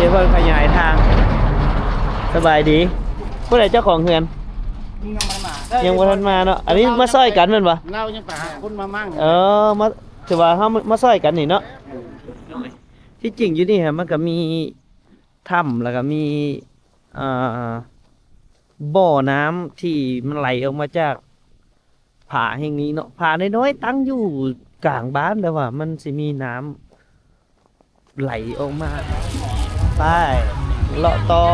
ເພິ່ນຂະຫຍາຍທາງ. ສະບາຍດີ. ຜູ້ໃດເຈົ້າຂອງເຮືອນ? ຍັງບໍ່ທັນມາ. ຍັງບໍ່ທັນມາເນາະ. ອັນນີ້ມາຊ່ອຍກັນແມ່ນບໍ່? ລາວຍັງໄປຫາຄົນມາໝັ້ງ. ເອີ ມາ ຖືວ່າເຮົາມາ ມາຊ່ອຍກັນນີ້ເນາະ. ທີ່ຈິງຢູ່ນີ້ຫັ້ນມັນກໍມີຖ້ຳ ແລ້ວກໍມີ ອ່າ ບໍ່ນ້ຳທີ່ມັນໄຫຼອອກມາຈາກຜາແຫ່ງນີ້ເນາະ. ຜານ້ອຍໆຕັ້ງຢູ່ກາງບ້ານ ແຕ່ວ່າມັນຊິມີນ້ຳໄຫຼອອກມາ. ໄປເລາະຕໍ່.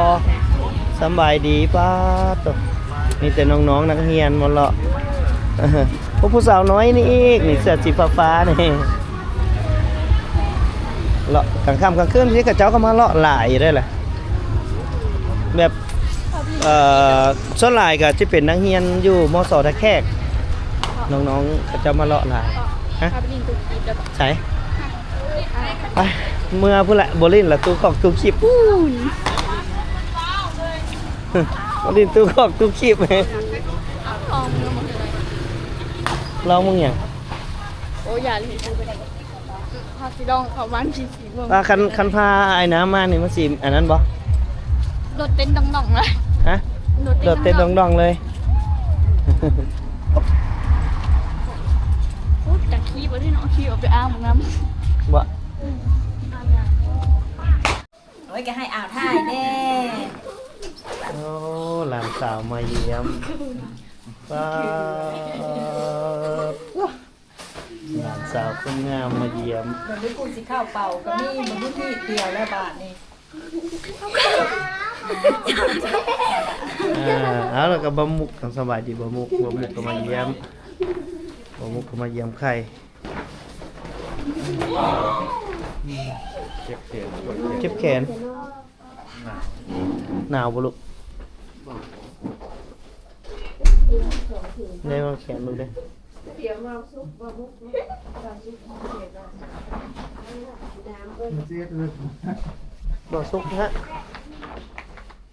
ສຳບາຍດີ. ປາດໂທ້ ມີແຕ່ນ້ອງໆນັກຮຽນມາເລາະ. ໂອ້ ຜູ້ສາວນ້ອຍນີ້ອີກ ນີ້ເສື້ອສີຟ້າໆນີ້. ເລາະກາງຄ່ຳກາງຄືນ ເຂົາເຈົ້າກໍມາເລາະຫຼາຍຢູ່ເດ້ລະ. ແບບ ເອີ ສ່ວນຫຼາຍກໍຈະເປັນນັກຮຽນຢູ່ ມສ ທ່າແຂກ ນ້ອງໆເຂົາເຈົ້າມາເລາະຫຼາຍ. ຮະ? ໃສ? ໄປ ເມືອພຸ້ນລະ ບໍ່ຫຼິ້ນລະ ຕູ້ຂອງຕູ້ຄີບ. ບໍ່ຫຼິ້ນຕູ້ຂອງຕູ້ຄີບ. ລອງເບິ່ງຫຍັງ? ໂອ້ ຢ່າເລີຍ. ພາຊິລອງເຂົ້າບ້ານທີ່ສີເມືອງ. ວ່າຄັນ ຄັນພາອ້າຍນ້ຳມານີ້ ມັນຊິອັນນັ້ນບໍ່? ໂດດເຕັ້ນດອງໆເລີຍ. ຮະ? ໂດດເຕັ້ນ ໂດດເຕັ້ນດອງໆ ດອງໆເລີຍ. ໂອ້ ຕະຂີ້ບໍ່ໄດ້ເນາະ ຂີ້ເອົາໄປອາບນ້ຳ. ບໍ່? ອືມ ອາບນ້ຳ. ໂອ້ຍ ກໍໃຫ້ອາບຖ່າຍແດ່. ໂອ້ ຫຼານສາວມາຢ້ຽມ. ປາດ. ຫຼານສາວຄົນງາມມາຢ້ຽມ. ເບິ່ງດູ ກູຊິເຂົ້າເປົ່າກໍມີ ບໍ່ມີມີດດຽວແລ້ວບາດນີ້. ເອົາ ແລ້ວກໍບ່າວມຸກ ສະບາຍດີບ່າວມຸກ. ບ່າວມຸກກໍມາຢ້ຽມ ບ່າວມຸກກໍມາຢ້ຽມໄຂ່. ເຈັບແຂນ ເຈັບແຂນ. ໜາວບໍ່ລູກ? ແນວແຂນລູກເດ້. ບໍ່ສຸກຮະ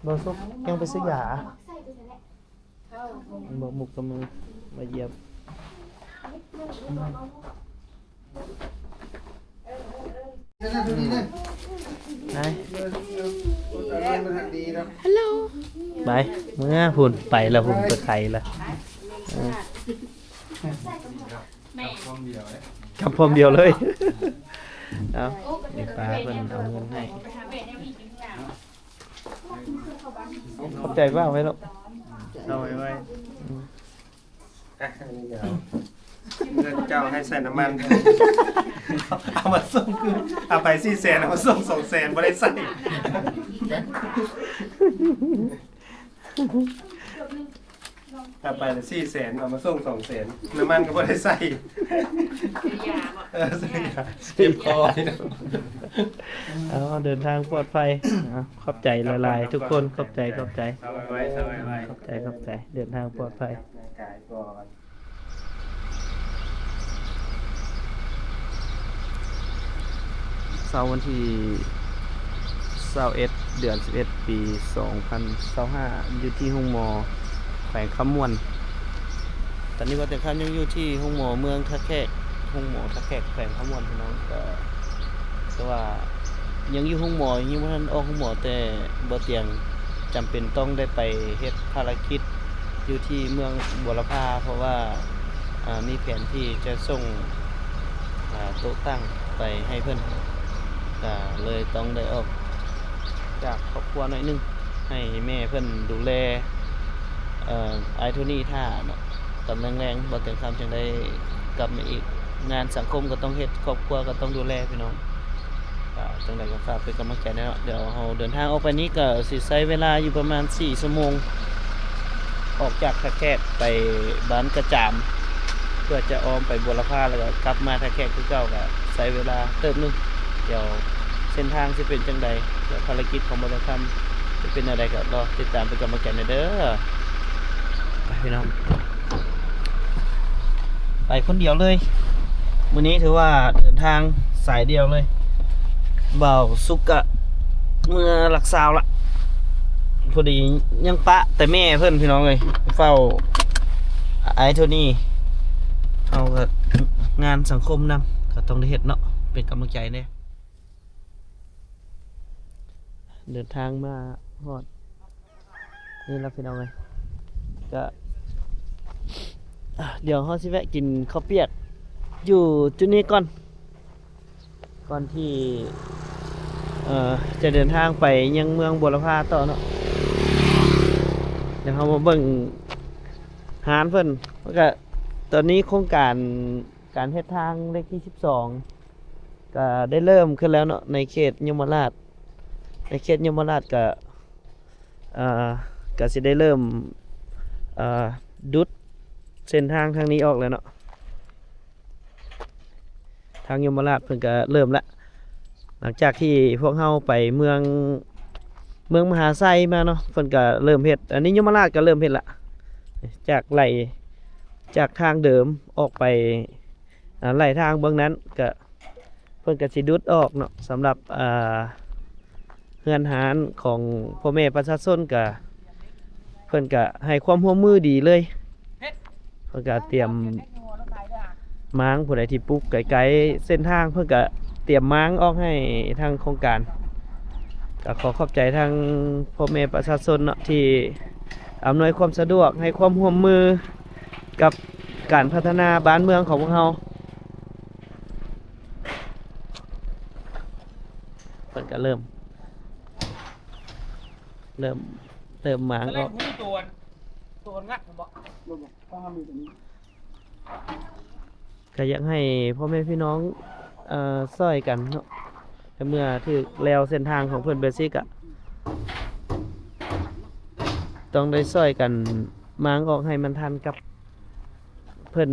ບໍ່ສຸກ ຍັງໄປຊື້ຢາ. ບໍ່ມຸກກໍມາ ມາຢ້ຽມ. ໄປ ຮັລໂຫຼ ໄປ ເມືອພຸ້ນ ໄປລະພຸ້ນ ໄປໄຄລະ. ເອີ ກັບພ້ອມດຽວເລີຍ. ເອົາ ນີ້ປ້າເພິ່ນເອົາເງິນໃຫ້. ຂອບໃຈປ້າໄວ້ລູກ. ເອົາໄວ້ ອືມ ອ່ະ ອັນນີ້ກໍເອົາ ເງິນເຈົ້າໃຫ້ໃສ່ນ້ຳມັນ ເອົາມາສົ່ງຄືນ ເອົາໄປສີ່ແສນ ເອົາມາສົ່ງສອງແສນ ບໍ່ໄດ້ໃຊ້. ເອົາໄປສີ່ແສນ ເອົາມາສົ່ງສອງແສນ ນ້ຳມັນກໍບໍ່ໄດ້ໃສ່. ເອີ ເຈັບຄໍ. ເອົາ ເດີນທາງປອດໄພ. ເອົາ ຂອບໃຈຫຼາຍໆທຸກຄົນ. ຂອບໃຈ ຂອບໃຈ ຂອບໃຈ ຂອບໃຈ. ເດີນທາງປອດໄພ. ເຊົ້າວັນທີຊາວເອັດ ເດືອນສິບເອັດ ປີສອງພັນຊາວຫ້າ ຢູ່ທີ່ໂຮງໝໍແຂວງຄຳມ່ວນ. ຕອນນີ້ບ່າວແຕງຄຳຍັງຢູ່ທີ່ໂຮງໝໍເມືອງທ່າແຂກ ໂຮງໝໍທ່າແຂກ ແຂວງຄຳມ່ວນ ພີ່ນ້ອງ. ກໍ ແຕ່ວ່າຍັງຢູ່ໂຮງໝໍ ຍັງບໍ່ທັນອອກໂຮງໝໍ ແຕ່ບ່າວແຕງຈຳເປັນຕ້ອງໄດ້ໄປເຮັດພາລະກິດຢູ່ທີ່ເມືອງບົວລະພາ ເພາະວ່າ ອ່າ ມີແຜນທີ່ຈະສົ່ງ ອ່າ ໂຕະຕັ່ງໄປໃຫ້ເພິ່ນ ກໍເລີຍຕ້ອງໄດ້ອອກຈາກຄອບຄົວໜ້ອຍໜຶ່ງ ໃຫ້ແມ່ເພິ່ນດູແລ ເອີ ອ້າຍໂທນີຖ້າເນາະ. ຕອນແລງໆ ບ່າວແຕງຄຳຈຶ່ງໄດ້ກັບມາອີກ. ງານສັງຄົມກໍຕ້ອງເຮັດ ຄອບຄົວກໍຕ້ອງດູແລ ພີ່ນ້ອງ. ອ່າ ຈັ່ງໃດກໍຝາກເປັນກຳລັງໃຈແດ່ເນາະ. ດຽວເຮົາເດີນທາງອອກໄປນີ້ກໍຊິໃຊ້ເວລາຢູ່ປະມານສີ່ຊົ່ວໂມງ ອອກຈາກທ່າແຂກໄປບ້ານກະຈາມ ເພື່ອຈະອ້ອມໄປບົວລະພາ ແລ້ວກໍກັບມາທ່າແຂກຄືເກົ່າ ກໍໃຊ້ເວລາເຕີບໜຶ່ງ. ດຽວເສັ້ນທາງຊິເປັນຈັ່ງໃດ ແລະ ພາລະກິດຂອງບ່າວແຕງຄຳຈະເປັນແນວໃດ ກໍລໍຕິດຕາມເປັນກຳລັງໃຈແດ່ເດີ. ໄປ ພີ່ນ້ອງ. ໄປຄົນດຽວເລີຍ. ມື້ນີ້ຖືວ່າເດີນທາງສາຍດຽວເລີຍ. ບ່າວສຸກກະເມືອຫຼັກຊາວລະ. ພໍດີຍັງປະແຕ່ແມ່ເພິ່ນ ພີ່ນ້ອງເອີຍ ເຝົ້າອ້າຍໂທນີ. ເຮົາກໍງານສັງຄົມນຳ ກໍຕ້ອງໄດ້ເຮັດເນາະ ເປັນກຳລັງໃຈແດ່. ເດີນທາງມາຮອດນີ້ແລ້ວພີ່ນ້ອງເອີຍ ກະ ດຽວເຮົາຊິແວະກິນເຂົ້າປຽກຢູ່ຈຸດນີ້ກ່ອນ ກ່ອນທີ່ ເອີ ຈະເດີນທາງໄປຍັງເມືອງບົວລະພາຕໍ່ເນາະ. ດຽວເຮົາມາເບິ່ງຮ້ານເພິ່ນ ແລ້ວກະຕອນນີ້ໂຄງການ ການເຮັດທາງເລກທີສິບສອງ ກະໄດ້ເລີ່ມຂຶ້ນແລ້ວເນາະ ໃນເຂດຍົມມະລາດ ໃນເຂດຍົມມະລາດກະ ເອີ ກະຊິໄດ້ເລີ່ມ ເອີ ດຸດເສັ້ນທາງທາງນີ້ອອກແລ້ວເນາະ. ທາງຍົມມະລາດເພິ່ນກະເລີ່ມລະ ຫຼັງຈາກທີ່ພວກເຮົາໄປເມືອງ ເມືອງມະຫາໄຊມາເນາະ ເພິ່ນກະເລີ່ມເຮັດ ອັນນີ້ຍົມມະລາດກະເລີ່ມເຮັດລະ ຈາກໄລ່ ຈາກທາງເດີມອອກໄປ ອ່າ ໄລ່ທາງເບື້ອງນັ້ນ ກະເພິ່ນກະຊິດຸດອອກເນາະ. ສຳລັບ ອ່າ ເຮືອນຮ້ານຂອງພໍ່ແມ່ປະຊາຊົນກະ ເພິ່ນກະໃຫ້ຄວາມຮ່ວມມືດີເລີຍ ເພິ່ນກະຕຽມມ້າງ ຜູ້ໃດທີ່ປູກໄກໆເສັ້ນທາງ ເພິ່ນກະຕຽມມ້າງອອກໃຫ້ທາງໂຄງການ. ກະຂໍຂອບໃຈທາງພໍ່ແມ່ປະຊາຊົນເນາະ ທີ່ອຳນວຍຄວາມສະດວກ ໃຫ້ຄວາມຮ່ວມມື ກັບການພັດທະນາບ້ານເມືອງຂອງພວກເຮົາ. ເພິ່ນກະເລີ່ມ ເລີ່ມ ເລີ່ມມ້າງອອກ ກະຢາກໃຫ້ພໍ່ແມ່ພີ່ນ້ອງ ເອີ ຊ່ອຍກັນເນາະ ໃນເມື່ອຖືກແລ້ວເສັ້ນທາງຂອງເພິ່ນແບບຊີ້ກະ ຕ້ອງໄດ້ຊ່ອຍກັນມ້າງອອກໃຫ້ມັນທັນກັບເພິ່ນ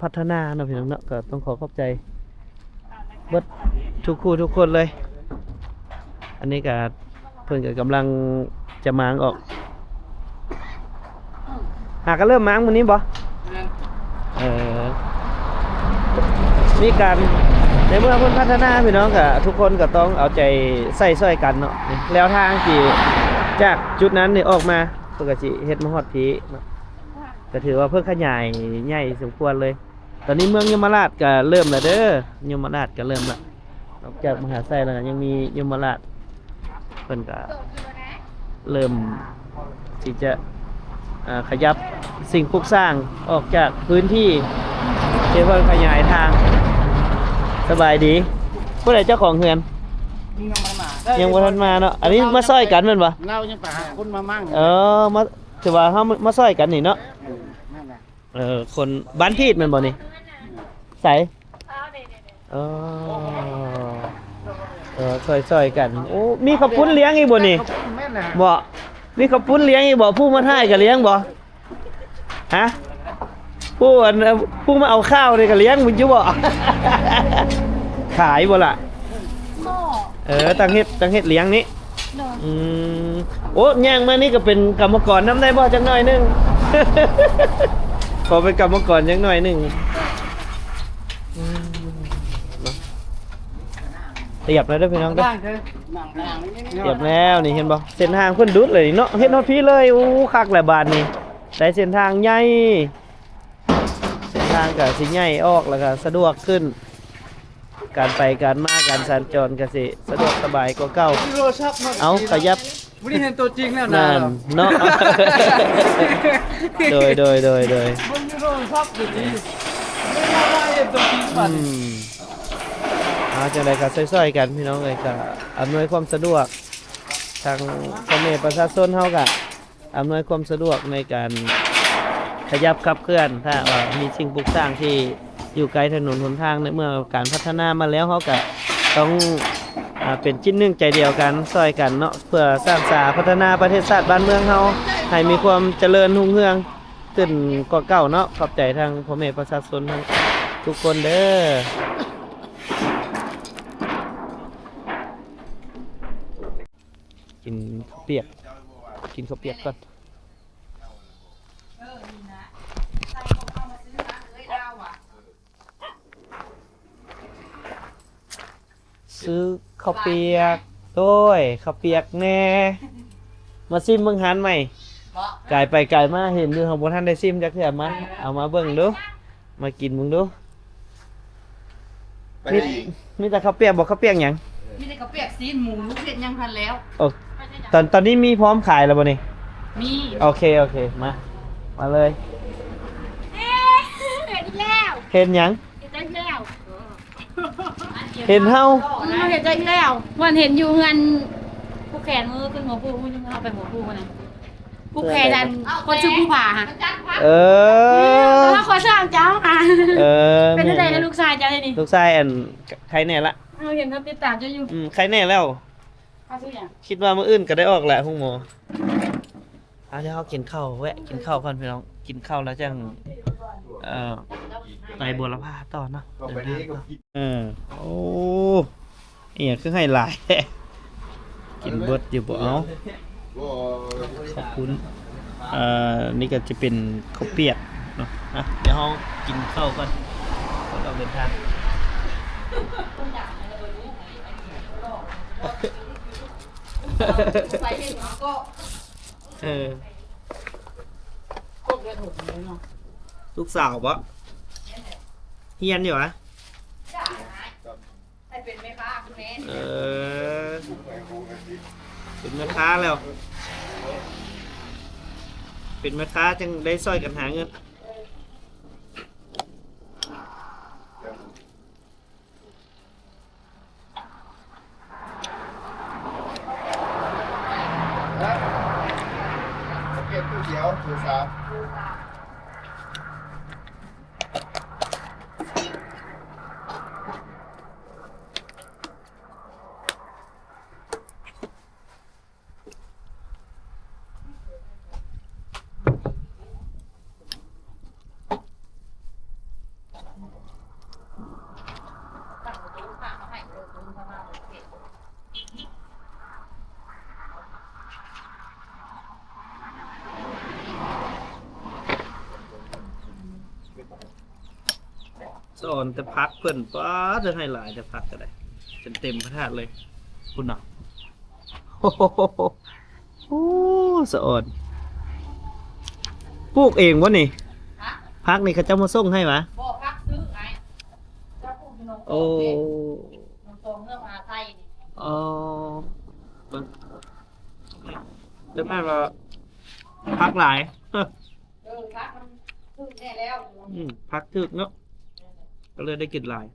ພັດທະນາເນາະພີ່ນ້ອງເນາະ. ກະຕ້ອງຂໍຂອບໃຈເບິດທຸກຄູ່ທຸກຄົນເລີຍ. ອັນນີ້ກະເພິ່ນກະກຳລັງຈະມ້າງອອກ ຫາກະເລີ່ມມ້າງມື້ນີ້ບໍ່? ແມ່ນ ເອີ ມີການ ໃນເມື່ອເພິ່ນພັດທະນາພີ່ນ້ອງກະ ທຸກຄົນກະຕ້ອງເອົາໃຈໃສ່ຊ່ອຍກັນເນາະ. ແລ້ວທາງທີ່ຈາກຈຸດນັ້ນນີ້ອອກມາ ເພິ່ນກະຊິເຮັດມາຮອດພີ້ເນາະ ກະຖືວ່າເພິ່ນຂະຫຍາຍໃຫຍ່ສົມຄວນເລີຍ. ຕອນນີ້ເມືອງຍົມມະລາດກະເລີ່ມແລ້ວເດີ ຍົມມະລາດກະເລີ່ມລະ ນອກຈາກມະຫາໄຊແລ້ວກະຍັງມີຍົມມະລາດ ເພິ່ນກະເລີ່ມທີ່ຈະ ອ່າ ຂະຫຍັບສິ່ງປຸກສ້າງອອກຈາກພື້ນທີ່ທີ່ເພິ່ນຂະຫຍາຍທາງ. ສະບາຍດີ ຜູ້ໃດເຈົ້າຂອງເຮືອນ? ຍັງບໍ່ທັນມາ ຍັງບໍ່ທັນມາເນາະ. ອັນນີ້ມາຊ່ອຍກັນແມ່ນບໍ່? ລາວຍັງໄປຫາຄົນມາໝັ້ງ ເອີ ມາ ຖືວ່າເຮົາມາ ມາຊ່ອຍກັນນີ້ເນາະ. ເອີ ນັ້ນແຫຼະ ເອີ ຄົນບ້ານພີດແມ່ນບໍ່ນີ້? ໃສ? ເອີ ເອີ ຊ່ອຍໆກັນ. ໂອ້ ມີເຂົ້າປຸ້ນລ້ຽງອີກບໍ່ນີ້? ແມ່ນແຫຼະ ບໍ່ ມີເຂົ້າປຸ້ນລ້ຽງອີກບໍ່? ຜູ້ມາຖ່າຍກະລ້ຽງບໍ່? ຮະ ຜູ້ອັນ ຜູ້ມາເອົາຂ້າວນີ້ກະລ້ຽງຢູ່ບໍ່? ຂາຍບໍ່ລະ? ເອີ ຕັ້ງເຮັດ ຕັ້ງເຮັດລ້ຽງນີ້. ໂດຍ ອືມ ໂອ້ ຍ່າງມານີ້ກະເປັນກຳມະກອນນຳໄດ້ບໍ່ ຈັກໜ້ອຍໜຶ່ງ? ຂໍເປັນກຳມະກອນຈັກໜ້ອຍໜຶ່ງ. ອືມ ຕຽບແລ້ວເດີພີ່ນ້ອງເດີ ຕຽບແລ້ວນີ້ ເຫັນບໍ່? ເສັ້ນທາງເພິ່ນດຸດເລີຍເນາະ ເຮັດຮອດພີ້ເລີຍ. ໂອ້ ຄັກແຫຼະບາດນີ້ ໄດ້ເສັ້ນທາງໃຫຍ່ ເສັ້ນທາງກະຊິໃຫຍ່ອອກ ແລ້ວກະສະດວກຂຶ້ນ ການໄປການມາ ການສັນຈອນກະຊິສະດວກສະບາຍກວ່າເກົ່າ. ເອົາ ຂະຫຍັບ ມື້ນີ້ເຫັນຕົວຈິງແລ້ວນະ ນັ້ນເນາະ. ໂດຍ ໂດຍ ໂດຍ ໂດຍ ເບິ່ງຢູ່ໂທລະສັບດຽວນີ້ ໄດ້ມາເຫັນຕົວຈິງບັດນີ້. ອືມ ເອົາ ຈັ່ງໃດກະຊ່ອຍໆກັນພີ່ນ້ອງເອີຍ ກະອຳນວຍຄວາມສະດວກ ທາງພໍ່ແມ່ປະຊາຊົນເຮົາກະ ອຳນວຍຄວາມສະດວກໃນການຂະຫຍັບຂັບເຄື່ອນ ຖ້າວ່າມີສິ່ງປຸກສ້າງທີ່ຢູ່ໃກ້ຖະໜົນຫົນທາງ ໃນເມື່ອການພັດທະນາມາແລ້ວ ເຮົາກະຕ້ອງ ອາ ເປັນຈິດໜຶ່ງໃຈດຽວກັນ ຊ່ອຍກັນເນາະ ເພື່ອສ້າງສາພັດທະນາປະເທດຊາດບ້ານເມືອງເຮົາ ໃຫ້ມີຄວາມຈະເລີນຮຸ່ງເຮືອງຂຶ້ນກວ່າເກົ່າເນາະ. ຂອບໃຈທາງພໍ່ແມ່ປະຊາຊົນທຸກຄົນເດີ. ກິນເຂົ້າປຽກ ກິນເຂົ້າປຽກກ່ອນ ຊື້ເຂົ້າປຽກ ໂດຍ ເຂົ້າປຽກແດ່ ມາຊິມເບິ່ງຮ້ານໃໝ່ ກາຍໄປກາຍມາເຫັນຢູ່ ເຮົາບໍ່ທັນໄດ້ຊິມຈັກເທື່ອ ມາ ເອົາມາເບິ່ງດູ ມາກິນເບິ່ງດູ. ມີ ມີແຕ່ເຂົ້າປຽກບໍ່? ເຂົ້າປຽກຫຍັງ? ມີແຕ່ເຂົ້າປຽກຊີ້ນໝູ ລູກເຮັດຍັງທັນແລ້ວ. ໂອ້ ຕອນ ຕອນນີ້ມີພ້ອມຂາຍແລ້ວບໍ່ນີ້? ມີ. ໂອເຄ ໂອເຄ ມາ ມາເລີຍ. ເຮັດແລ້ວ. ເຮັດຫຍັງ? ເຮັດແລ້ວ. ເຫັນເຮົາ ເອີ ເຮົາເຮັດໄດ້ແລ້ວ. ວ່າເຫັນຢູ່ເຮືອນຜູ້ແຂນ ມື້ຂຶ້ນຫົວຜູ້ ມື້ໜຶ່ງເຮົາໄປຫົວຜູ້ນະ ຜູ້ແຂນນັ້ນ ຄົນຊື່ຜູ້ຜາຫະ. ເອີ ເຮົາຂໍສ້າງເຈົ້າຫະ. ເອີ ເປັນຈັ່ງໃດລະລູກຊາຍເຈົ້າດຽວນີ້? ລູກຊາຍອັນ ໄຄແນ່ລະ. ເຮົາເຫັນເຮົາຕິດຕາມເຈົ້າຢູ່. ອືມ ໄຄແນ່ແລ້ວ. ເອົາຊື່ຫຍັງ? ຄິດວ່າມື້ອື່ນກໍໄດ້ອອກແຫຼະໂຮງໝໍ. ອ່າ ດຽວເຮົາກິນເຂົ້າ ແວະກິນເຂົ້າກ່ອນພີ່ນ້ອງ ກິນເຂົ້າແລ້ວຈັ່ງ ເອີ ໄປບົວລະພາຕໍ່ເນາະ ເດີນທາງຕໍ່. ເອີ ໂອ້ ອີ່ຫຍັງຄືໃຫ້ຫຼາຍແທ້ ກິນເບິດຢູ່ບໍ່? ເອົາ ຂອບຄຸນ. ເອີ ນີ້ກໍຈະເປັນເຂົ້າປຽກເນາະ. ອ່ະ ດຽວເຮົາກິນເຂົ້າກ່ອນ ກ່ອນອອກເດີນທາງ. ເອີ ລູກສາວບໍ? ຮຽນຢູ່ຫວາ? ເອີ ເປັນແມ່ຄ້າແລ້ວ ເປັນແມ່ຄ້າຈຶ່ງໄດ້ຊ່ອຍກັນຫາເງິນ. ເກັບຜູ້ດຽວ ເບີສາມ. ສະອອນແຕ່ຜັກເພິ່ນ ປາດ ເພິ່ນໃຫ້ຫຼາຍແຕ່ຜັກກໍໄດ້ ຈົນເຕັມພະທາດເລີຍ ພຸ້ນນະ. ໂອ້ ສະອອນ ປູກເອງບໍ່ນີ້? ຮະ? ຜັກນີ້ເຂົາເຈົ້າມາສົ່ງໃຫ້ຫວາ? ບໍ່ ຜັກຊື້ອ້າຍ ເຈົ້າປູກຢູ່ໜອງ ໂອ້ ໜອງສອງ ເມືອງມະຫາໄຊນີ້. ອໍ ເບິ່ງ ແຕ່ແມ່ນວ່າຜັກຫຼາຍ. ເອີ ຜັກມັນຖືກແນ່ແລ້ວ. ອືມ ຜັກຖືກເນາະ ກໍເລີຍໄດ້ກິນຫຼາຍ.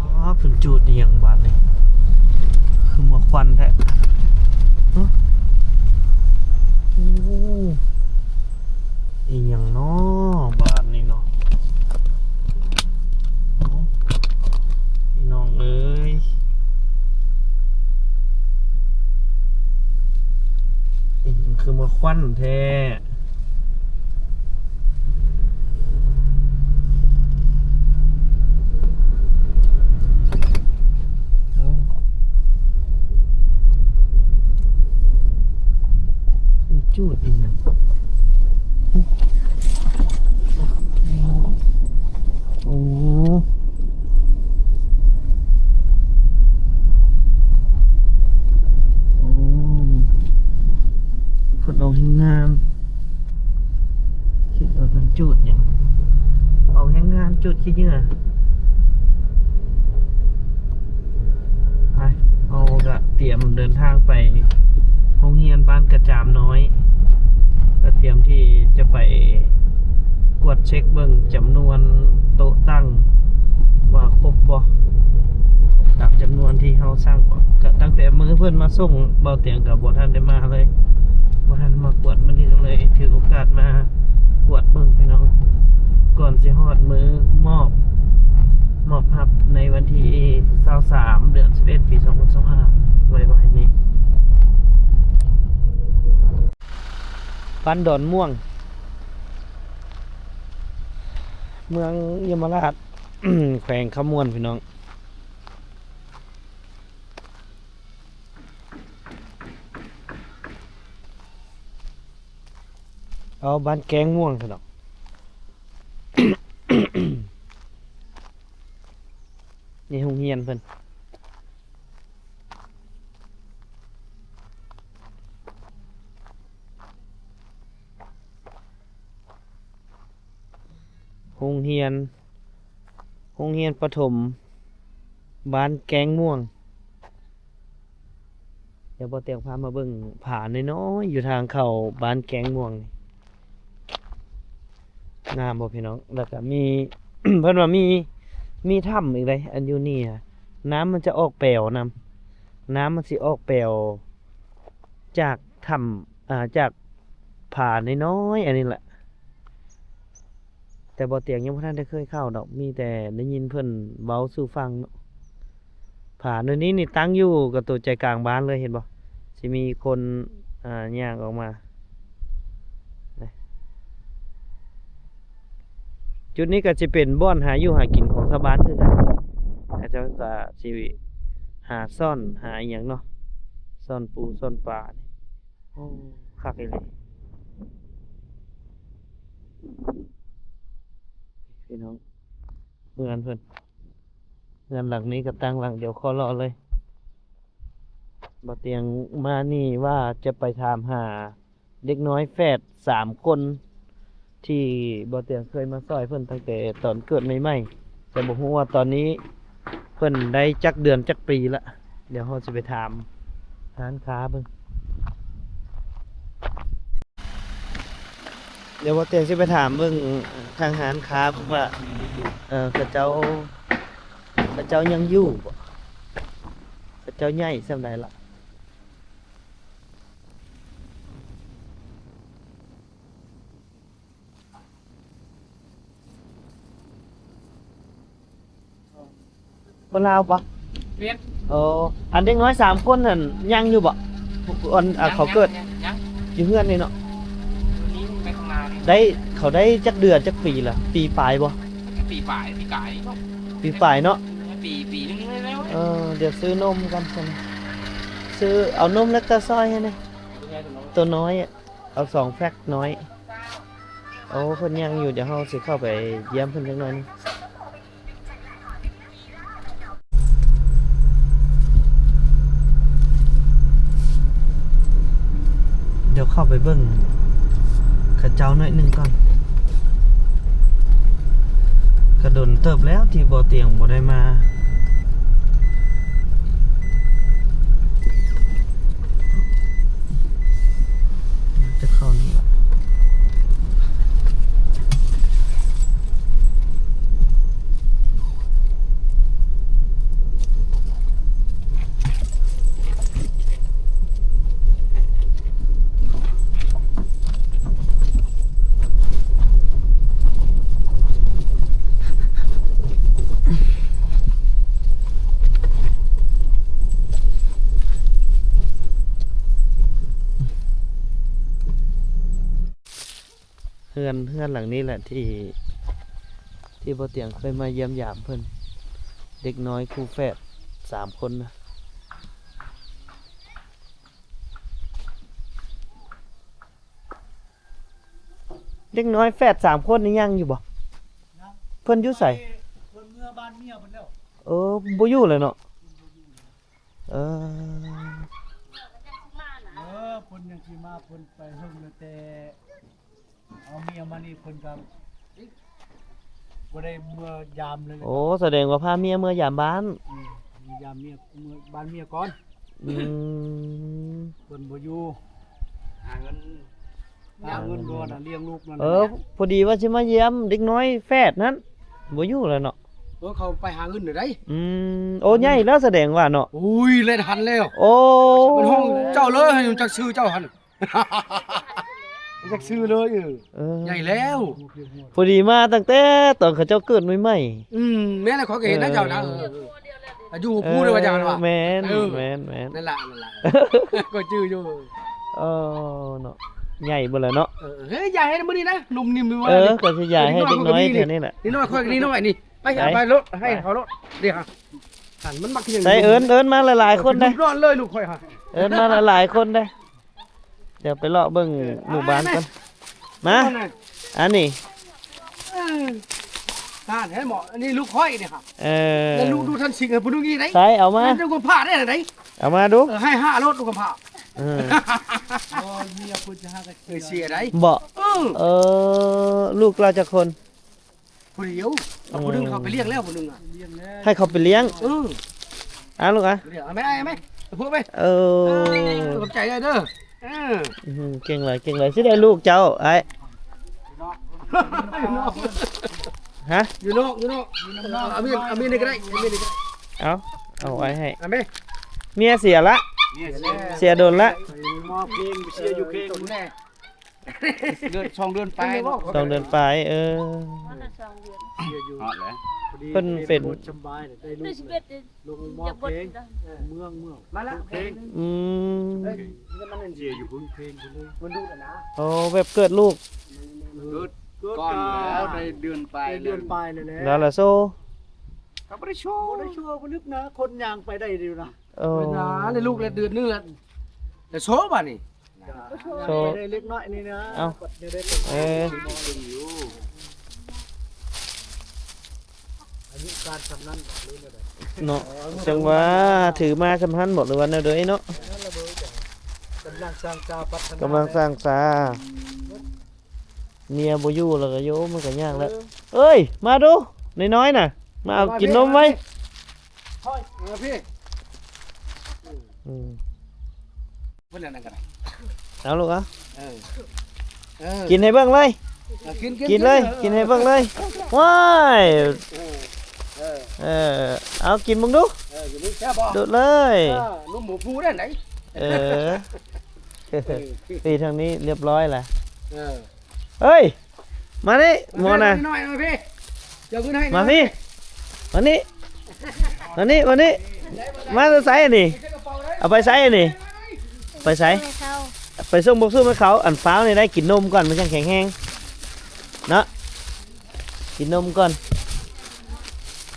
ອໍ ເພິ່ນຈູດອີ່ຫຍັງບາດນີ້ ຄືໝົກຄວັນແທ້? ຫຶ ໂອ້ ອີ່ຫຍັງນໍບາດນີ້ເນາະ? ເອົ້າ ພີ່ນ້ອງເອີຍ ອີ່ຫຍັງຄືໝົກຄວັນແທ້? ໂອ້ ຈູດອີ່ຫຍັງ? ໂອ້ ໂອ້ ເພິ່ນອອກແຮງງານ ຄິດວ່າເພິ່ນຈູດຫຍັງ? ອອກແຮງງານຈູດຂີ້ເຫຍື້ອ. ໄປ ເຮົາກະຕຽມເດີນທາງໄປໂຮງຮຽນບ້ານກະຈາມນ້ອຍ ກະຕຽມທີ່ຈະໄປກວດເຊັກເບິ່ງຈຳນວນໂຕະຕັ່ງວ່າຄົບບໍ່ ຕາມຈຳນວນທີ່ເຮົາສັ່ງບໍ່. ກະຕັ້ງແຕ່ມື້ເພິ່ນມາສົ່ງ ເບົາຕຽງກະບໍ່ທັນໄດ້ມາເລີຍ ບໍ່ທັນໄດ້ມາກວດ ມື້ນີ້ກະເລີຍຖືໂອກາດມາກວດເບິ່ງພີ່ນ້ອງ ກ່ອນຊິຮອດມື້ມອບ ມອບຮັບໃນວັນທີຊາວສາມ ເດືອນສິບເອັດ ປີສອງພັນຊາວຫ້າ ໄວໆນີ້. ບ້ານດອນມ່ວງ ເມືອງຍົມມະລາດ ແຂວງຄຳມ່ວນ ພີ່ນ້ອງ. ເອົາ ບ້ານແກ້ງມ່ວງຊັ້ນດອກ. ນີ້ໂຮງຮຽນເພິ່ນ. ໂຮງຮຽນ ໂຮງຮຽນປະຖົມບ້ານແກ້ງມ່ວງ. ດຽວບໍ່ຕຽງພາມາເບິ່ງຜານ້ອຍໆ ຢູ່ທາງເຂົ້າບ້ານແກ້ງມ່ວງນີ້. ງາມບໍ່ພີ່ນ້ອງ? ແລ້ວກະມີ ເພິ່ນວ່າມີ ມີຖ້ຳອີກເດ້ ອັນຢູ່ນີ້ນະ ນ້ຳມັນຈະອອກແປວນຳ ນ້ຳມັນຊິອອກແປວຈາກຖ້ຳ ອ່າ ຈາກຜານ້ອຍໆ ອັນນີ້ແຫຼະ. ແຕ່ບໍ່ຕຽງຍັງບໍ່ທັນໄດ້ເຄີຍເຂົ້າດອກ ມີແຕ່ໄດ້ຍິນເພິ່ນເວົ້າສູ່ຟັງເນາະ. ຜາໂນນນີ້ນີ້ຕັ້ງຢູ່ກັບໂຕໃຈກາງບ້ານເລີຍ ເຫັນບໍ່? ຊິມີຄົນ ອ່າ ຍ່າງອອກມາ. ຈຸດນີ້ກໍຊິເປັນບ່ອນຫາຢູ່ຫາກິນຂອງຊາວບ້ານຄືກັນ. ເຂົາເຈົ້າກໍຊິຫາຊ່ອນຫາອີ່ຫຍັງເນາະ ຊ່ອນປູຊ່ອນປາ. ໂອ້ ຄັກອີ່ຫຼີພີ່ນ້ອງ. ເຮືອນເພິ່ນ ເຮືອນຫຼັງນີ້ກໍຕັ້ງຫຼັງດຽວຂໍຫຼໍ່ເລີຍ. ບໍ່ຕຽງມານີ້ວ່າຈະໄປຖາມຫາເດັກນ້ອຍແຝດສາມຄົນ ທີ່ບໍ່ຕຽງເຄີຍມາຊ່ອຍເພິ່ນຕັ້ງແຕ່ຕອນເກີດໃໝ່ໆ ແຕ່ບໍ່ຮູ້ວ່າຕອນນີ້ເພິ່ນໄດ້ຈັກເດືອນຈັກປີລະ. ດຽວເຮົາຊິໄປຖາມຮ້ານຄ້າເບິ່ງ. ດຽວບໍ່ຕຽງຊິໄປຖາມເບິ່ງທາງຮ້ານຄ້າເບິ່ງວ່າ ເອີ ເຂົາເຈົ້າ ເຂົາເຈົ້າຍັງຢູ່ບໍ່? ເຂົາເຈົ້າໃຫຍ່ສ່ຳໃດລະ? ຄົນລາວບໍ່? ເວຍດ. ໂອ້ ອັນເດັກນ້ອຍສາມຄົນຫັ້ນຍັງຢູ່ບໍ່? ອັນ ອ່າ ເຂົາເກີດ ຍັງ ຍັງ ຍັງ ຢູ່ເຮືອນນີ້ເນາະ. ໄດ້ ເຂົາໄດ້ຈັກເດືອນຈັກປີລະ? ປີປາຍບໍ່? ປີປາຍ ປີກາຍເນາະ. ປີປາຍເນາະ. ປີ ປີໜຶ່ງແລ້ວ. ເອີ ດຽວຊື້ນົມກ່ອນຊັ້ນ ຊື້ ເອົານົມແລ້ວກໍຊ່ອຍໃຫ້ແດ່ ໂຕນ້ອຍ ເອົາສອງແພັກນ້ອຍ. ໂອ້ ເພິ່ນຍັງຢູ່ ດຽວເຮົາຊິເຂົ້າໄປຢ້ຽມເພິ່ນຈັກໜ້ອຍໜຶ່ງ. ດຽວເຂົ້າໄປເບິ່ງເຂົາເຈົ້າໜ້ອຍໜຶ່ງກ່ອນ. ກະດົນເຕີບແລ້ວທີ່ບໍ່ຕຽງບໍ່ໄດ້ມາ. ຈະເຂົ້ານີ້ລະ. ເຮືອນ ເຮືອນຫຼັງນີ້ແຫຼະທີ່ ທີ່ບໍ່ຕຽງເຄີຍມາຢ້ຽມຢາມເພິ່ນ ເດັກນ້ອຍຄູ່ແຝດສາມຄົນນະ. ເດັກນ້ອຍແຝດສາມຄົນນີ້ຍັງຢູ່ບໍ່? ເພິ່ນຢູ່ໃສ? ເພິ່ນເມືອບ້ານເມຍເພິ່ນແລ້ວ. ເອີ ບໍ່ຢູ່ແລ້ວເນາະ. ເອີ ເອີ ເພິ່ນຍັງຊິມາ ເພິ່ນໄປເຫິງແລ້ວ ແຕ່ເອົາເມຍມານີ້ ເພິ່ນກໍບໍ່ໄດ້ເມືອຢາມເລີຍ. ໂອ້ ສະແດງວ່າພາເມຍເມືອຢາມບ້ານ. ອືມ ເມືອຢາມເມຍ ເມືອບ້ານເມຍກ່ອນ. ອືມ ເພິ່ນບໍ່ຢູ່ ຫາເງິນ ຫາເງິນກ່ອນນະ ລ້ຽງລູກນັ້ນ. ເອີ ພໍດີວ່າຊິມາຢ້ຽມເດັກນ້ອຍແຝດນັ້ນ ບໍ່ຢູ່ແລ້ວເນາະ. ເອີ ເຂົາໄປຫາເງິນເດີໃດ. ອືມ ໂອ້ ໃຫຍ່ແລ້ວສະແດງວ່າເນາະ. ໂອ້ຍ ແລ່ນທັນແລ້ວ. ໂອ້ ເພິ່ນຮ້ອງເຈົ້າເລີຍ ຮູ້ຈັກຊື່ເຈົ້າຫັ້ນ ຮູ້ຈັກຊື່ເລີຍ. ເອີ ເອີ ໃຫຍ່ແລ້ວ. ພໍດີມາຕັ້ງແຕ່ຕອນເຂົາເຈົ້າເກີດໃໝ່ໆ. ອືມ ແມ່ນແລ້ວ ຂ້ອຍກໍເຫັນນະເຈົ້ານະ. ເອີ ເອີ ເອີ ອາຍຸຫົກປີເລີຍວ່າເຈົ້າວ່າ. ແມ່ນ ເອີ ແມ່ນ ແມ່ນ ນັ້ນລະ ນັ້ນລະ ຂ້ອຍຈື່ຢູ່. ເອີ ເນາະ ໃຫຍ່ເບິດແລ້ວເນາະ. ເອີ ເຮີ້ຍ ຢາຍໃຫ້ມື້ນີ້ນະ ນຸ່ມນິ້ມຢູ່ວ່າ. ເອີ ກໍຊິຢາຍໃຫ້ເດັກນ້ອຍແຖວນີ້ແຫຼະ. ນີ້ນ້ອຍຂ້ອຍນີ້ນ້ອຍນີ້ ໄປຫາ ໄປໂລດ ໃຫ້ເຂົາໂລດ. ເດ ຫັ້ນມັນມັກຄືຫຍັງ. ໃສ່ເອີ້ນ ເອີ້ນມາຫຼາຍໆຄົນເດ້. ນອນເລີຍລູກຂ້ອຍຫາ ເອີ້ນມາຫຼາຍໆຄົນເດ້. ດຽວໄປເລາະເບິ່ງໝູ່ບ້ານກ່ອນ. ມາ ອັນນີ້ ເອີ ຫັ້ນເຫັນບໍ່? ອັນນີ້ລູກຂ້ອຍນີ້ຫາ. ເອີ ແລ້ວລູກດູທັນສິງໃຫ້ຜູ້ໜຶ່ງອີກໄດ໋. ໃສ່ ເອົາມາ ແມ່ນເຈົ້າກຳພ້າໄດ້ໃດ໋. ເອົາມາດູ. ເອີ ໃຫ້ຫ້າໂລດລູກກຳພ້າ. ເອີ ໂອ້ຍ ເມຍເພິ່ນຈະຫາກັນ ເອີ ເສຍໄດ໋. ບໍ່ ເອີ ເອີ ລູກລາວຈັກຄົນ? ຜູ້ດຽວ. ເອົາ ອືມ ຜູ້ໜຶ່ງເຂົາໄປລ້ຽງແລ້ວ ຜູ້ໜຶ່ງອະ ໃຫ້ເຂົາໄປລ້ຽງ. ເອີ ເອົາລູກອະ ດຽວ ເອົາແມ່ ເອົາແມ່ ເອົາພວກໄປ. ເອີ ເອີ ຂອບໃຈເດີ. ເອີ ອືມ ເກັ່ງຫຼາຍ ເກັ່ງຫຼາຍ. ຊິໄດ້ລູກເຈົ້າ ອ້າຍ. ຮະ? ຢູ່ນອກ ຢູ່ນອກ ຢູ່ນອກ. ເອົາມີດ ເອົາມີດນີ້ກໍໄດ້ ເອົາມີດນີ້ກໍໄດ້. ເອົາ ເອົາໄວ້ໃຫ້ ເອົາແມ່. ເມຍເສຍລະ ເມຍເສຍ ເສຍດົນລະ. ມອບເພງ ເສຍຢູ່ເພງ. ເດືອນ ສອງເດືອນປາຍເນາະ. ສອງເດືອນປາຍ ເອີ ຮອດແລ້ວ ຮອດແລ້ວ. ເພິ່ນເປັນ ບໍ່ສະບາຍ ໄດ້ລູກ ລົງມອບເພງ ເມືອງ ເມືອງ ມາລະເພງ. ອືມ ເສຍຢູ່ເພງ ເພງເລີຍ. ມັນດຸນະ. ໂອ້ ແບບເກີດລູກ ເກີດ ເກີດກ່ອນແລ້ວ ໄດ້ເດືອນປາຍ ໄດ້ເດືອນປາຍແລ້ວ. ແລ້ວລະໂຊ ກໍບໍ່ໄດ້ໂຊ ບໍ່ໄດ້ໂຊ ບໍ່ລຶກນະ ຄົນຍ່າງໄປໄດ້ຢູ່ນະ. ໂອ້ ເວລາໄດ້ລູກແລ້ວເດືອນໜຶ່ງແລ້ວ ແລ້ວໂຊບາດນີ້. ໂຊ ເລັກນ້ອຍນີ້ນະ. ເອົ້າ ເອີ ອາຍຸການສ່ຳນັ້ນເນາະ. ຈັ່ງວ່າຖືມາສ່ຳຫັ້ນບໍ ຫຼືວ່າແນວໃດເນາະ? ກຳລັງສ້າງສາ ພັດທະນາ ກຳລັງສ້າງສາ. ເມຍບໍ່ຢູ່ແລ້ວກໍໂຍ ມັນກໍຍາກແລ້ວ. ເອີ ເອີຍ ມາດູ ນ້ອຍໆນະ ມາເອົາກິນນົມໄວ້. ເອີ ພີ່ ອືມ ເພິ່ນອັນນັ້ນກໍໄດ້. ເອົາລູກເອົາ ເອີ ເອີ ກິນໃຫ້ເບິ່ງເລີຍ. ເອີ ກິນ ກິນ ກິນເລີຍ ເອີ ກິນໃຫ້ເບິ່ງເລີຍ. ວ້າຍ ເອີ ເອີ ເອີ ເອົາກິນເບິ່ງດູ. ເອີ ກິນດູແຊບບໍ່? ດູດເລີຍ. ເອີ ໜຸ່ມຫົວພູໄດ້ໃດ. ເອີ ເອີ ນີ້ທາງນີ້ລຽບຮ້ອຍລະ. ເອີ ເອີຍ ມານີ້ ໝໍນະ ມາພີ້ ມານີ້ ມານີ້ ມານີ້ ມາແຕ່ໃສອັນນີ້? ເອົາໄປໃສອັນນີ້? ໄປໃສ? ໄປສົ່ງພວກຊຸມໃຫ້ເຂົາ. ອັນຟ້າວນີ້ໄດ້ກິນນົມກ່ອນ ມັນຈັ່ງແຂງແຮງເນາະ ກິນນົມກ່ອນ.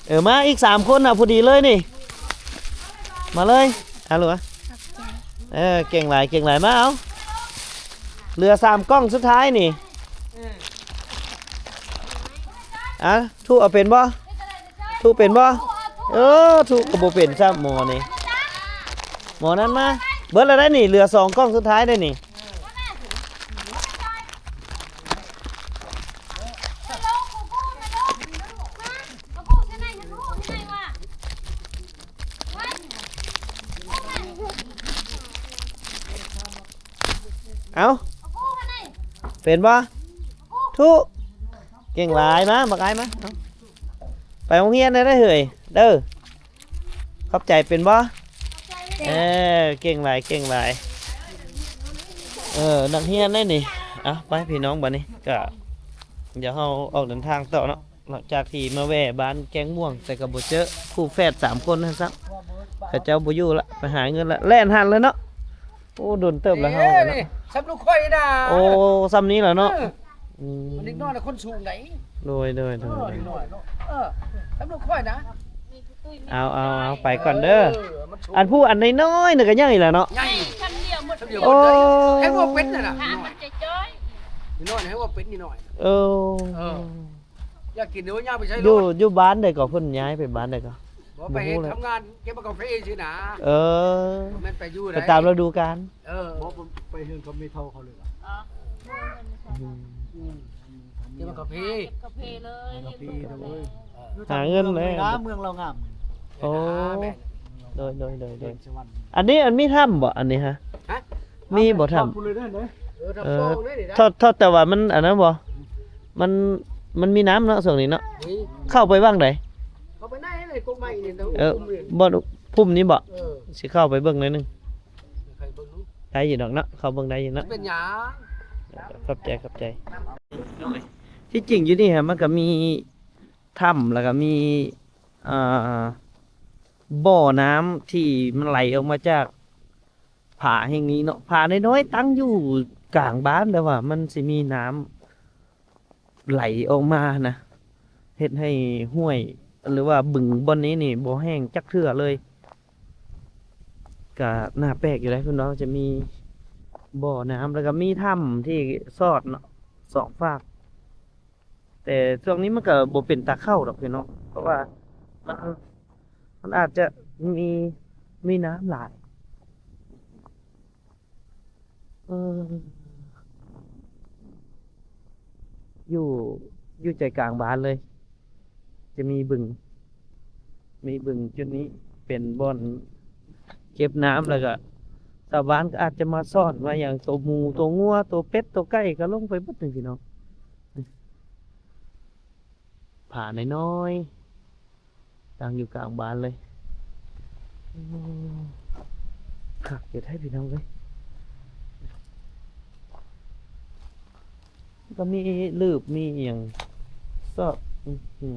ເອີ ມາອີກສາມຄົນນະ ພໍດີເລີຍນີ້ ມາເລີຍ. ອາ ລູກອະ ຂອບໃຈ. ເອີ ເກັ່ງຫຼາຍ ເກັ່ງຫຼາຍ. ມາເອົາ ເຫຼືອສາມກ່ອງສຸດທ້າຍນີ້. ອາ ທຸເອົາເປັນບໍ່? ທຸເປັນບໍ່? ເອີ ທຸກໍບໍ່ເປັນຊ້ຳ. ໝໍນີ້ ໝໍນັ້ນມາ. ເບິດແລ້ວໄດ໋ນີ້ ເຫຼືອສອງກ່ອງສຸດທ້າຍໄດ໋ນີ້. ເອົາ ເປັນບໍ່? ທຸ ເກັ່ງຫຼາຍ. ມາ ບັກອ້າຍມາ. ເອົາ ໄປໂຮງຮຽນໄດ້ເຮີ້ຍ ເດີ. ຂອບໃຈເປັນບໍ່? ເອີ ເກັ່ງຫຼາຍ ເກັ່ງຫຼາຍ. ເອີ ນັກຮຽນໄດ໋ນີ້. ເອົາ ໄປພີ່ນ້ອງ ບາດນີ້ກະ ດຽວເຮົາອອກເດີນທາງຕໍ່ເນາະ. ຫຼັງຈາກທີ່ມາແວ່ບ້ານແກ້ງມ່ວງ ແຕ່ກໍບໍ່ເຈີຄູ່ແຝດສາມຄົນຫັ້ນຊ້ຳ. ເຂົາເຈົ້າບໍ່ຢູ່ລະ ໄປຫາເງິນລະ ແລ່ນຫັ້ນລະເນາະ. ໂອ້ ດົນເຕີບລະເຮົາເນາະ. ສ່ຳລູກຂ້ອຍນະ. ໂອ້ ສ່ຳນີ້ລະເນາະ. ເອີ ອືມ ເດັກນ້ອຍນະ ຄົນສູງໃດ໋. ໂດຍ ໂດຍ ໂດຍ ເອີ ເດັກນ້ອຍເນາະ. ເອີ ສ່ຳລູກຂ້ອຍນະ. ເອົາ ເອົາ ເອົາ ໄປກ່ອນເດີ. ເອີ ອັນຜູ້ອັນນ້ອຍໆນະກໍໃຫຍ່ລະເນາະ. ໃຫຍ່ ໂອ້ ແຮງວ່າເປັນນະ ນ້ອຍ ແຮງວ່າເປັນນ້ອຍ. ເອີ ເອີ ຢາກກິນເດີ ຍ່າງໄປໃສ ຢູ່ ຢູ່ບ້ານໃດກໍ ເພິ່ນຍ້າຍໄປບ້ານໃດກໍ? ບໍ່ ໄປເຮັດທຳງານເກັບໝາກກາເຟຊື່ນະ. ເອີ ແມ່ນໄປຢູ່ໃດ ໄປຕາມລະດູການ. ເອີ ບໍ່ ໄປເຮືອນເຂົາແມ່ເຖົ້າເຂົາເລີຍ. ອືມ ອືມ ເກັບໝາກກາເຟ ເກັບກາເຟເລີຍ. ກາເຟໂດຍ ຫາເງິນແລ້ວ ເມືອງລາວງາມ. ໂອ້ ໂດຍ ໂດຍ ໂດຍ ໂດຍ. ອັນນີ້ ອັນມີຖ້ຳບໍ່ ອັນນີ້ຮະ? ຮະ? ມີບໍ່ຖ້ຳ? ເອີ ຖ້ຳ ເອີ ຖ້ຳ ຖ້ຳ ແຕ່ວ່າມັນອັນນັ້ນບໍ່? ມັນ ມັນມີນ້ຳເນາະ ຊ່ວງນີ້ເນາະ. ມີ. ເຂົ້າໄປຫວ່າງໃດ? ເຂົ້າໄປໃນ ໃນກົກໄມ້ນີ້. ເອີ ພຸ່ມນີ້ບໍ່? ພຸ່ມນີ້ບໍ່? ເອີ ຊິເຂົ້າໄປເບິ່ງໜ້ອຍໜຶ່ງ. ໄດ້ຢູ່ດອກເນາະ ເຂົ້າເບິ່ງໄດ້ຢູ່ເນາະ. ເປັນຫຍັງ? ຂອບໃຈ ຂອບໃຈ. ທີ່ຈິງຢູ່ນີ້ຮະ ມັນກໍມີຖ້ຳ ແລ້ວກໍມີ ອ່າ ບໍ່ນ້ຳທີ່ມັນໄຫຼອອກມາຈາກ ຜາແຫ່ງນີ້ເນາະ. ຜານ້ອຍໆຕັ້ງຢູ່ ກາງບ້ານ ແຕ່ວ່າມັນຊິມີນ້ຳໄຫຼອອກມານະ ເຮັດໃຫ້ຫ້ວຍ ຫຼືວ່າບຶງບ່ອນນີ້ນີ້ບໍ່ແຫ້ງຈັກເທື່ອເລີຍ. ກະໜ້າແປກຢູ່ເດ້ ເພິ່ນວ່າຈະມີບໍ່ນ້ຳ ແລ້ວກະມີຖ້ຳທີ່ຊອດເນາະ ສອງຟາກ. ແຕ່ຊ່ວງນີ້ມັນກະບໍ່ເປັນຕາເຂົ້າດອກພີ່ນ້ອງ ເພາະວ່າມັນ ມັນອາດຈະມີ ມີນ້ຳຫຼາຍ. ເອີ ຢູ່ ຢູ່ໃຈກາງບ້ານເລີຍ ຈະມີບຶງ ມີບຶງຈຸດນີ້ເປັນບ່ອນເກັບນ້ຳ ແລ້ວກະຊາວບ້ານກະອາດຈະມາຊ້ອນມາຫຍັງ ໂຕໝູ ໂຕງົວ ໂຕເປັດ ໂຕໄກ່ ກະລົງໄປເບິດນີ້ພີ່ນ້ອງ. ຜານ້ອຍໆ ຕັ້ງຢູ່ກາງບ້ານເລີຍ. ໂອ້ ຄັກຢູ່ແທ້ພີ່ນ້ອງເອີຍ. ກໍມີລືບ ມີອີ່ຫຍັງຊອກ ອືຫື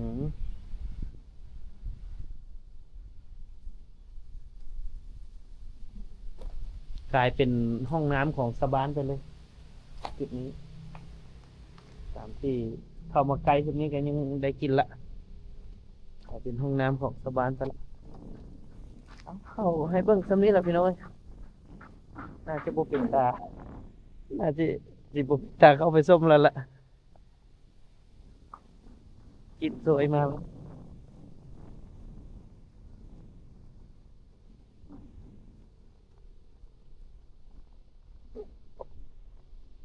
ກາຍເປັນຫ້ອງນ້ຳຂອງຊາວບ້ານໄປເລີຍ ຈຸດນີ້. ຕາມທີ່ເຂົ້າມາໃກ້ສຸດນີ້ກໍຍັງໄດ້ກິນລະ ເອົາເປັນຫ້ອງນ້ຳຂອງຊາວບ້ານໄປລະ. ເອົາ ເຂົ້າໃຫ້ເບິ່ງສ່ຳນີ້ລະພີ່ນ້ອງເອີຍ ໜ້າຈະບໍ່ເປັນຕາ ໜ້າຈະ ຊິບໍ່ເປັນຕາເຂົ້າໄປຊົມແລ້ວລະ ກິນສວຍມາ.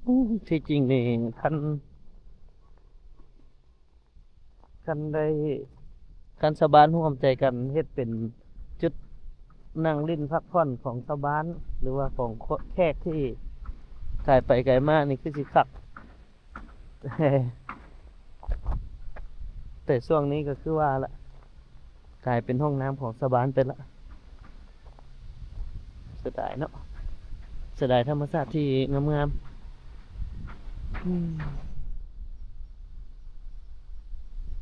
ອືມ ທີ່ຈິງນີ້ ຄັນ ຄັນໄດ້ ຄັນຊາວບ້ານຮ່ວມໃຈກັນເຮັດເປັນຈຸດນັ່ງຫຼິ້ນພັກຜ່ອນຂອງຊາວບ້ານ ຫຼືວ່າຂອງແຂກທີ່ກາຍໄປກາຍມານີ້ ຄືຊິຄັກ. ແຕ່ ແຕ່ຊ່ວງນີ້ກໍຄືວ່າລະ ກາຍເປັນຫ້ອງນ້ຳຂອງຊາວບ້ານໄປລະ. ເສຍດາຍເນາະ ເສຍດາຍທຳມະຊາດທີ່ງາມໆ. ອືມ